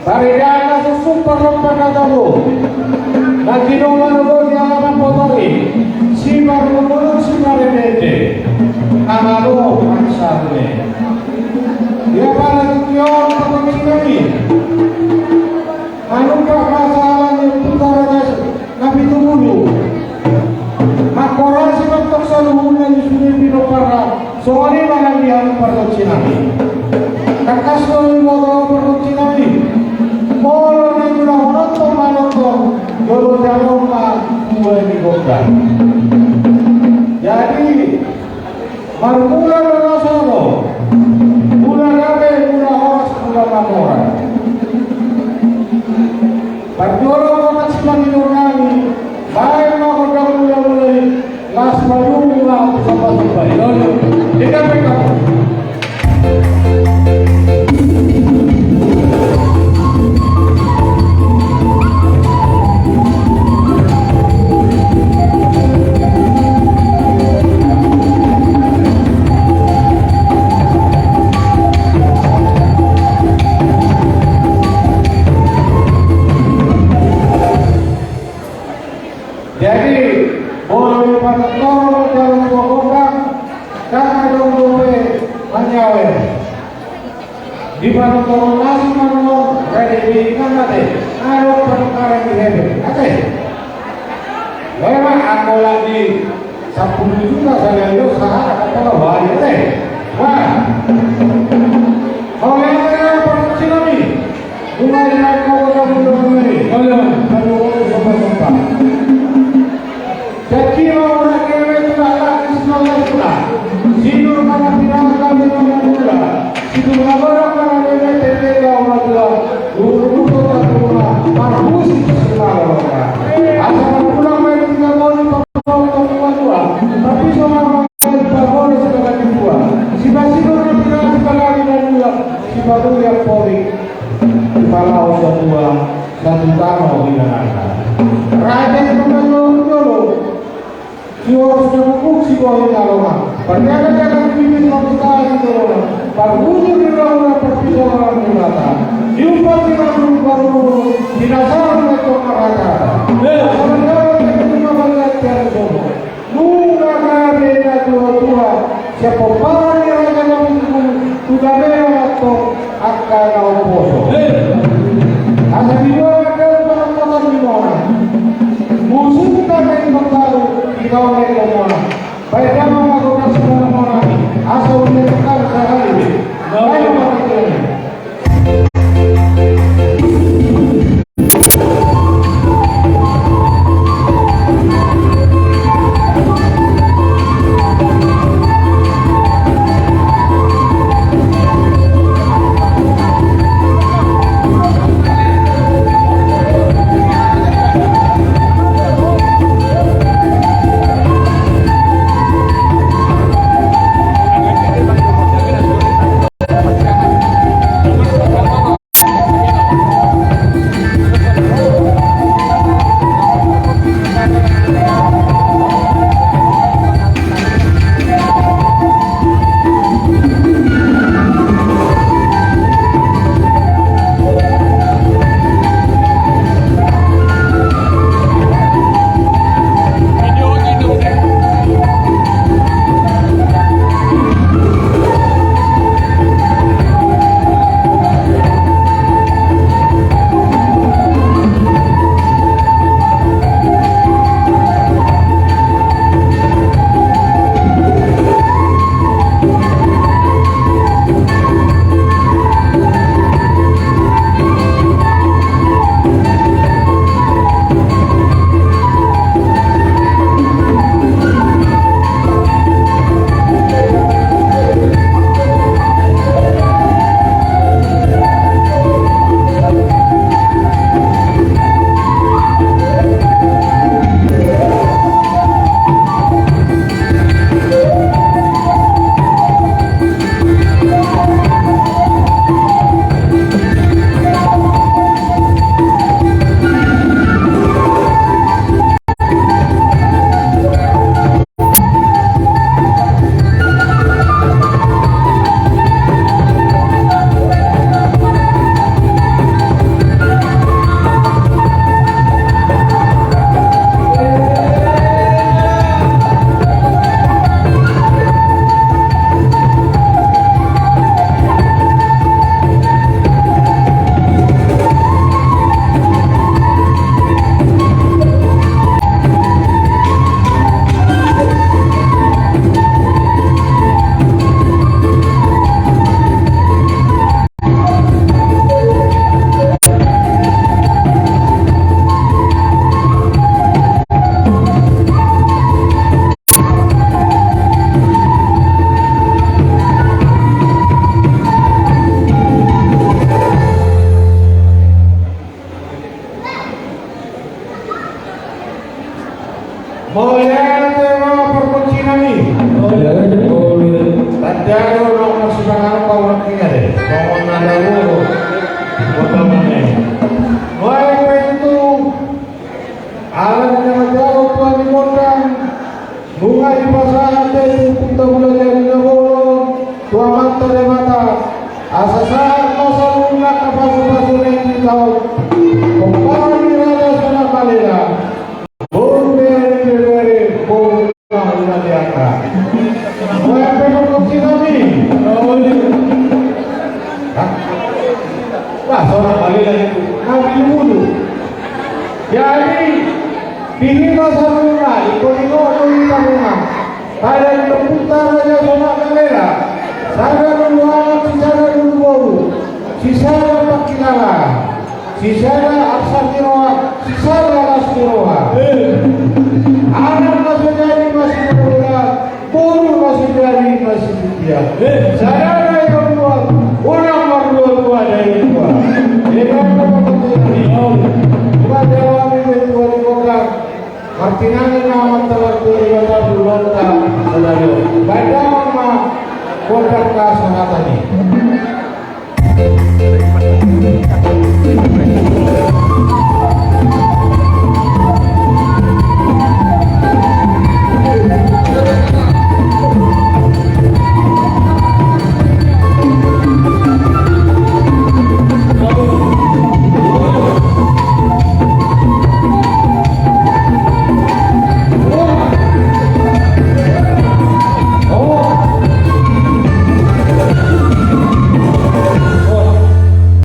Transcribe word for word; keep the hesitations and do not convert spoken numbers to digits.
Paredean na suksuk parlompan na tabo, na tinopa na boti alaman potong i, siparlompan simarende-ende, na malo mansarne. Ia pala tukion patonsinan i, manumpak ma sahala ni Ompunta Raja na pitu pulu. Mangkorasi mantong saluhutna di sude pinompar, songon i ma nang di hami pargonsi nami. Tangkas do diboto pargonsi nami, molo na diulahononta manonton, jolo jalo ma tua ni gondang. Jadi, marmula do na sono, mula gabe, mula horas, mula mamora. Parjolo ma sipangido nami, baen ma gondang mula-mula i, las ma dung ma tu sapa-sapa i. Olo, olo. Ika peka. Jadi, molo dipatortor dalam pokokna, kan adong dope manyawer. Dipatortor nasi manor, rede di ikan mate, adong panukaran di hebe. Ate. Memang anggo lagi sampulu juta saja, yo, sahara, kata lah, wah, ate. Wah. Kau yang ada, Pak Sinami. Mulai dari kau kamu dulu ini. Kalau kamu mau coba-coba. Jadi mau nak kewet lah, lah, Ismail lah. Sinur mana pinang kami mana mula. Sinur mana mana kewet, tete kau mati lah. Dulu dulu tak rumah. Parhus itu selalu. Asal pulang main tiga kali, pakai kau tua. Tapi sama Pagolo sebagai ketua, sipasinur na pira sebagai ketua, sipaturia pori, sipalaos satua, satu tano di Jakarta. Raja itu kan dulu, si Horus na bubuk si Bohi na loma. Pernyataan jangan bibit mau kita di loma. Parhujur di loma, perpisahan di mata. Diumpat di loma, baru dulu, dinasaran itu merata. Sementara kita cuma melihat dari sono. Nunga gabe na tua-tua, siap pomparan ni raja na bungkung, tu gabe na mantong angka na umposo. Asa di dua angka panonton di mona. Musuhta na i pangkaru, di kawan na i mona. Baik, damang aku kasih mona-mona. Asa udah tekan sehari. Baik, Pak Presiden. Bah, sonang ma leleng itu. Nah, di hulu. Jadi, di hita saluhutna, di Koningo, di hita nunga. Pada di Ompunta Raja Sonak Nagara. Sada do anak, sisada do boru. Sisada pangkilala. Sisada arsak ni roha, sisada las ni roha. Eh. Anak na so jadi masih muda. Boru masih jadi masih setia. Eh. Sadari na ro, unang marduadua dai dua. Eda na pangkataion. Umat jawa ni betua di kota. Martinangi na mantalar tu Debata bulonta sadari on. Baen damang ma gondang na sahata ni.